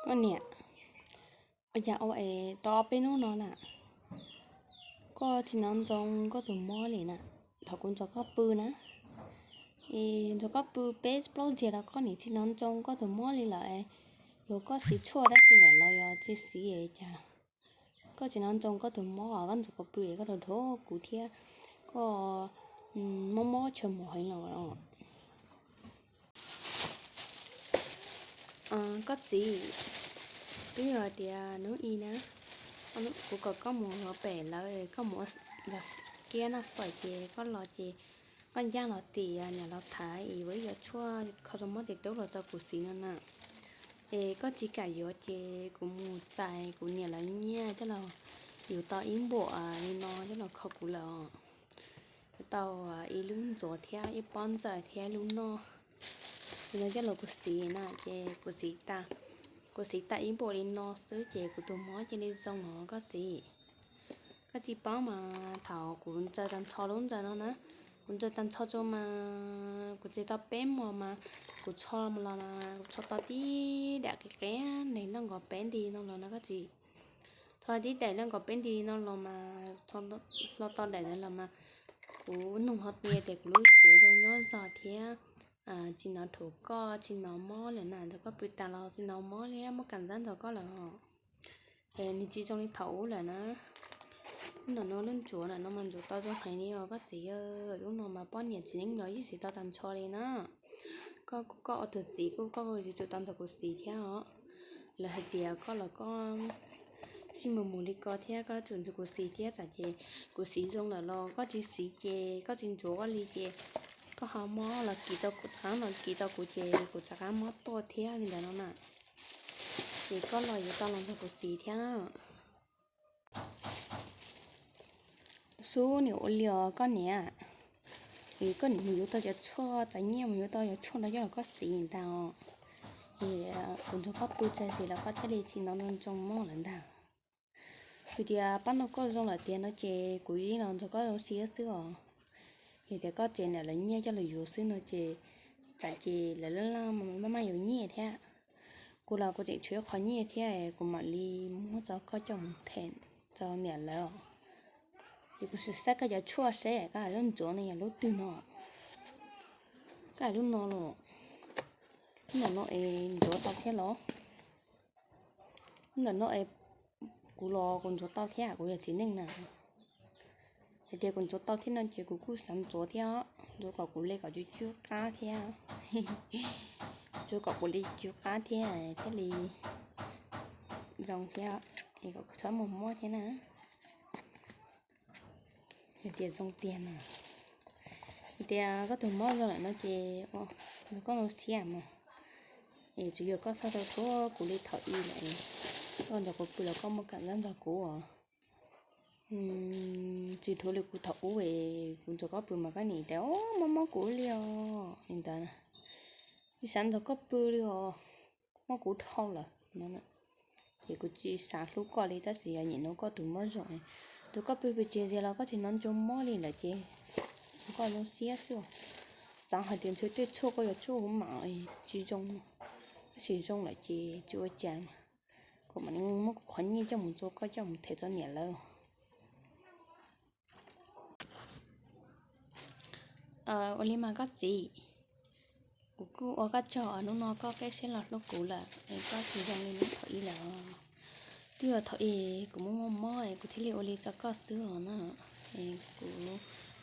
Koj niam, ua cas ua es tau ob peb hnub no na, koj tsis hnov ntxoo koj tus mob li na? Thaum kuv nrog koj pw na, es nrog koj pw peb plaub ntxiag los koj niam tsis hnov ntxoo koj tus mob li lawm. Yog koj siv tshuaj dab tsi lawm los yog tsis siv es cas koj tsis hnov ntxoo koj tus mob, koj nrog kuv pw es koj rau dhau kuv thiab, koj mob mob tshaw mos heev los. Koj txiv, twb yog tias hnub i na, kuv kom koj mus pem lawv, koj mus ua kiab noj fawm ces koj los ces koj ncaj los tim niam laus Thaiv es ua ib co tshuaj kho tau mob tes tub los rau kuv siv no na. Es koj tsis kam yuav ces kuv mus txais kuv niam lawv nyiaj coj los yuav tau ib npuam li no coj los kho kuv lawm. Yuav tau ib lub ntxuav thiab ib pob ntxawm thiab ib lub noj li no coj los kuv siv na, ces kuv siv, kuv siv tau ib npuam li no xwb ces kuv tus mob cia li zoo los koj txiv. Koj tsis paub mas thaum kuv ntsaws tag nrho lub ntxawm no na, kuv ntsaws tag nrho rau mas kuv txiav tau peb mos mas kuv tsho los mas kuv tsho tau tib daim qis qis nees loj nkaus peb nti no los na koj txiv. Tsho tib daim loj nkaus peb nti no los mas, hlo tau daim ntawd los mas kuv nug hlo tias kuv lub cev zoo nyob zog thiab tsis hnov dhuav koj tsis hnov mob lawm na, ntawm koj pw tas los tsis hnov mob li, muaj kam ntxab ntxog koj lawm. Es nws tsis zoo li thaum ub lawm na. Lub ntawm no lub ntxuav ntawm no mas ntxuav tau zoo heev li os koj txiv. Lub no mas poj niam txiv neej los yeej siv tau tag nrho li na. Koj, koj ua tus txiv kuj koj yuav tsum tau nrog kuv siv thiab os. Lawv hais tias koj los koj xij mus mus li ko thiab koj yuav tsum nrog kuv siv thiab, tsam ces kuv siv zoo lawm los koj tsis siv ces koj tsis ntxuav koj li ces koj ho mob los kis rau kuv, rov qab los kis rau kuv ces kuv rov qab mob tuaj thiab li ntawd no na. Ces koj los yuav tau los nrog kuv siv thiab na. Xub niam ua li os koj niam. Koj niam mus yuav tau cov tshuaj, txais nyiaj mus yuav tau cov tshuaj no coj los koj siv ntag os. Es kuv nrog koj pw tsawg ntxiv los koj thiaj li tsis hnov ntxoo mob lawm ntag. Yog tias pab no koj zoo lawm tiag no ces kuv yeej los nrog koj zoo siab xwb os. Yog tias koj tseem nrog lawv nyiaj coj los yuav xwb no ces tsam ces lawv laj laj maj maj yuav nyiaj thiab. Kuv los kuv tseem tshuav ib qho nyiaj thiab, kuv mam li muab rau koj coj mus them rau niam lawv. Ces kuv sim saib koj cov tshuaj seb koj lub ntxuav no yog lub twg no. Koj lub no los, lub ntawm no es ntxuav tau thiab los? Lub ntawm no es kuv los kuv ntxuav tau thiab, kuv yog txiv neej na. Hais tias kuv ntxuav tau thiab no ces kuv kuj xav ntxuav thiab, ntxuav kom kuv li kom cub cub qab thiab. Ntxuav kom kuv li cub qab thiab thiaj li zoo thiab, es kom kuv txhob mus mob thiab na. Hais tias zoo tiag na. Hais tias koj tus mob zoo lawm no ces nrog koj zoo siab mas. Es tsuas yog koj txhob rau thuab kuv li thaum i lawm. Koj nrog kuv pw los koj muaj kam nyob nrog kuv os. Tsis dhuav li kuv thaum ub es kuv nrog koj pw mas koj niam tias mob mob kuv li os li ntawd. Tsis xav nrog koj pw li os, mob kuv dhau lawm no. Ces kuv tsis xav hlub koj li tab sis yog nim no koj tus mob zoo, tus koj pw pw tsis ntxiag los koj tsis hnov ntxoo mob li lawm ces koj zoo siab xwb. Xav hais tias ntshe tej tshuaj koj yuav tshuaj huv mam tsis zoo, tab sis zoo lawm ces tsis ua cas. Kuv mam li muab kuv qhov nyiaj coj mus rau koj coj mus them rau niam lawv. Ua li mas koj txiv, kuv kuj ua koj tsaug, hnub no koj qib siab los hlub kuv lawm es koj tsis zoo li hnub thaum i lawm. Twb yog thaum i kuv muaj muaj mob es kuv thiaj li ua li rau koj xwb os na. Kuv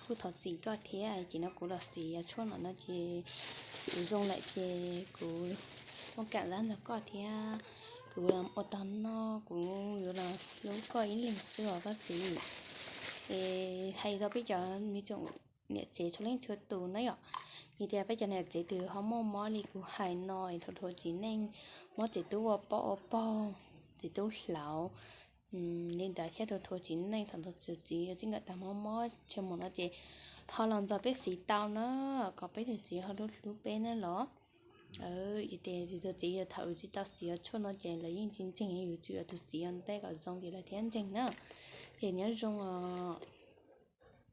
kuj thov txim koj thiab, ces no kuv los siv tshuaj no no ces kuv zoo lawm ces kuv muaj kam nyob nrog koj thiab. Kuv los ua tau noj, kuv yuav los hlub koj ib leeg xwb os koj txiv. Es hais rau peb cov me tsoom niam tsev txhua leej txhua tus na yom, yog tias peb cov niam tsev twg ho muaj mob li kuv hais no es dhuav dhuav txiv neej, mob txiv tub ua poj ua pog, txiv tub hlauv li ntawd thiab dhuav dhuav txiv neej thaum ntawd tus txiv yuav txij nkawm tag mob mob tshaw mos no ces ho los nrog peb siv tau na, kom peb tus txiv ho hlub hlub peb na los. Yog tias yus tus txiv yog thaum yus tsis tau siv tshuaj no ces lawv yeej tsis ntseeg, yus tsum yog tus txiv ua ntej kom zoo ces lawv thiaj ntseeg na. Ces nyob zoo os.